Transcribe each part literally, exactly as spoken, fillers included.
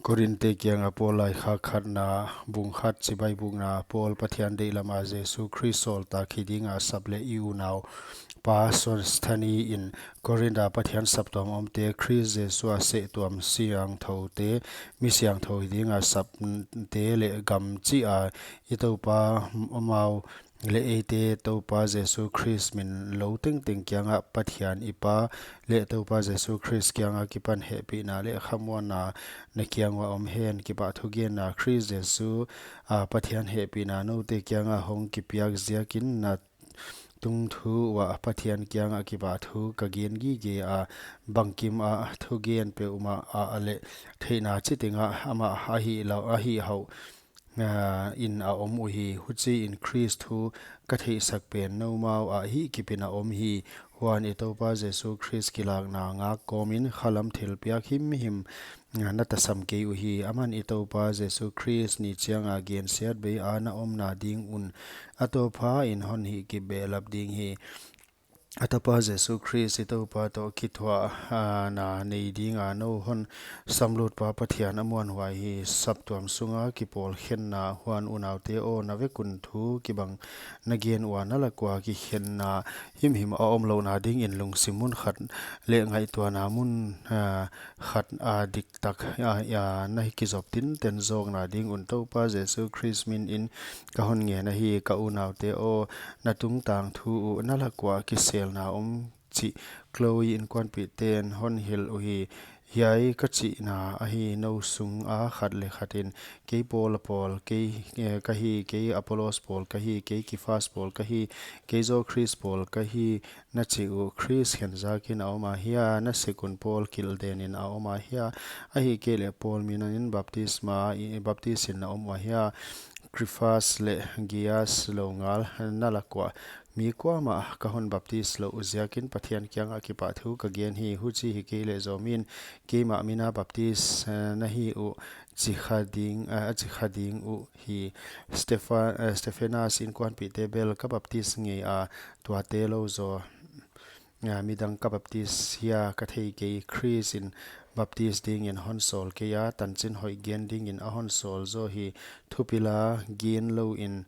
Korinthte kianga Paul laikhak khatna, bung khat chibai bukna. Paul, Pathian deihlam a Jesu Khrist sawltak hi dinga sap leh i unau pa Sosthenes in, Korinth a Pathian saptuam omte, Khrist Jesu a sehtuam siangthoute, mi siangthou hi dinga sapte leh gam chih a i Toupa amau leh eite Toupa Jesu Khrist min lou tengteng kianga Pathian i Pa leh Toupa Jesu Khrist kianga kipan hehpihna leh khamuanna na kiang ua om hen. Kipahthugenna. Khrist Jesu a Pathian hehpihna noute kianga hong kipiak ziakin na tungthu uah Pathian kianga kipahthu ka gen gige a, bangkim a thugen peuhmah ah leh theihna chiteng ah amah ahi lou, ahi hauh ah, in a om uhi. Huchiin Khrist thu ka theihsak pen noumau ah hihkipin a om hi. Huan i Toupa Jesu Khrist kilakna ngak kawmin khalam thilpiak himhim, ah, na tasam kei uhi. Aman i Toupa Jesu Khrist ni chianga gensiatbei a na omna ding un a tawpin hon hihkip behlap ding hi. A Tapa Jesu Khrist i Toupa toh kithuahna nei dinga nou hon samlutpa Pathian a muanhuai hi. Saptuam sunga kipawlkhenna. Huan unaute aw, na vek un thu kibang na gen ua, na lak ua kikhenna himhim a omlouhna dingin lungsim mun khat leh ngaihtuahna mun, ah, khat a diktak, ah, ah, na hi kizop tinten zawkna ding un Toupa Jesu Khrist minin ka hon ngen ahi. Ka unaute aw, na tungtang thu uh, na lak ua kiselna om chih Chloe inkuanpihten hon hilh uhi. Hiai ka chihna ahi, nou sunga khat leh khatin, kei Paul a pawl, kei, eh, ka hi, kei Apollos pawl ka hi, kei Kephas pawl ka hi, kei zaw Khrist pawl ka hi, na chih uh, Khrist khenzakin a om ahia? Na sek un Paul kilhdenin a om ahia? Ahihkeileh Paul minanin baptisma, i, baptisin na om uh ahia? Kephas leh Gaius lou ngal na lak ua mi kuamah ka hon baptis louh ziakin Pathian kianga kipahthu ka gen hi. Huchi hikeileh zomin keimah mina baptis, eh, na hi uh chi kha ding, eh, chi kha ding uh hi. Stepha-, eh, Stephanas inkuanpihte bel ka baptis ngeia, tuate lou zaw, ah, midang ka baptis hia ka thei kei. Khrist in baptis dingin hon sawl keia, tanchin hoih gen dingin a hon sawl zaw hi. Thupila gen louin,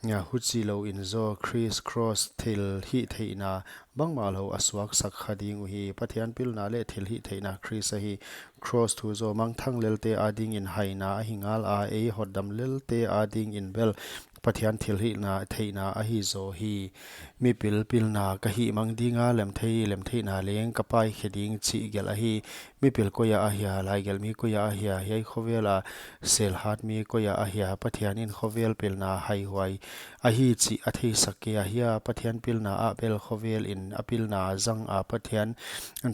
ah, huchi louin zaw Khrist cross thilhihtheihna bangmah lou a suaksak kha ding uhi. Pathian pilna leh thilhihtheihna Khrist ahi. Cross thu zaw mangthang lelte adingin haina ahi ngala, ei hotdam lelte adingin bel Pathian thilhihna, theihna ahi zaw hi. Mipil pilna ka hihmang dinga, lemthei, lemtheihna leng ka paikhe ding chih gelh ahi. Mipil koia ahia, laigelhmi koia ahia, hiai khovela selhatmi koia ahia, Pathianin khovel pilna haihuai ahi chih a theisak kei ahia? Pathian pilna ah bel khovelin a pilna zanga, Pathian,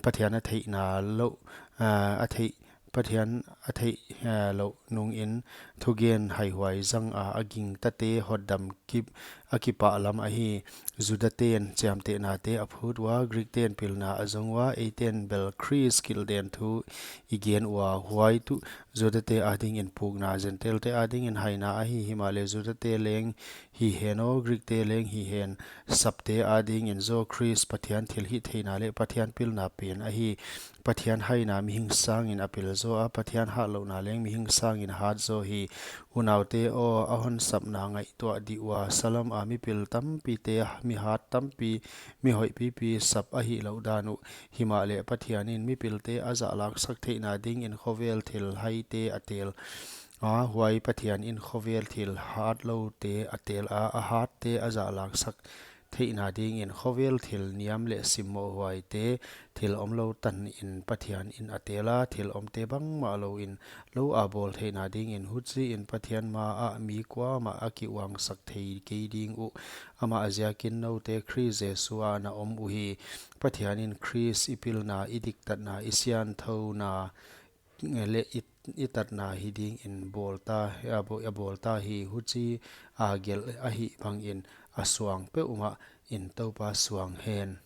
Pathian a theihna louh, ah, a theih Pathian a theih, eh, louh nungin thugen haihuai zanga, a gingtate hotdam kip a kipahlam ahi. Judaten chiamtehnate a phut ua, Greekten pilna a zong ua, eiten bel Khrist kilhden thu i gen ua. Huai tuh Judate adingin pukna, Gentilete adingin haina ahi. Himahleh Judate leng hi hen aw, Greekte leng hi hen, sapte adingin zaw Khrist Pathian thilhihtheihna leh Pathian pilna pen ahi. Pathian haina mihing sangin a pil zaw a, Pathian hatlouhna leng mihing sangin hat zaw hi. Unaute aw, a hon sapna ngaihtuah dih ua, salam a mipil tampite, mihat tampi, mihoih pipi sap ahihlouh dan uh. Himahleh Pathianin mipilte a zahlaksak theihna dingin khovel thilhaite a tel a, huai Pathianin khovel thil hatloute a tel a, a hatte a zahlaksak theihna dingin khovel thil niam leh simmawhhuaite, thil omlou tanin Pathianin a tel a, thil omte bangmah louin lou a bawl theihna dingin. Huchiin Pathian maah mi kuamah a kiuangsak thei kei ding uh. Amah ziakin noute Khrist Jesu ah na om uhi. Pathianin Khrist i pilna, i diktatna, i siangthouna leh i, i tatna hi dingin bawl ta, a bawl, a bawl ta hi. Huchia gelh ahih bangin a suang peuhmah in Toupa suang hen.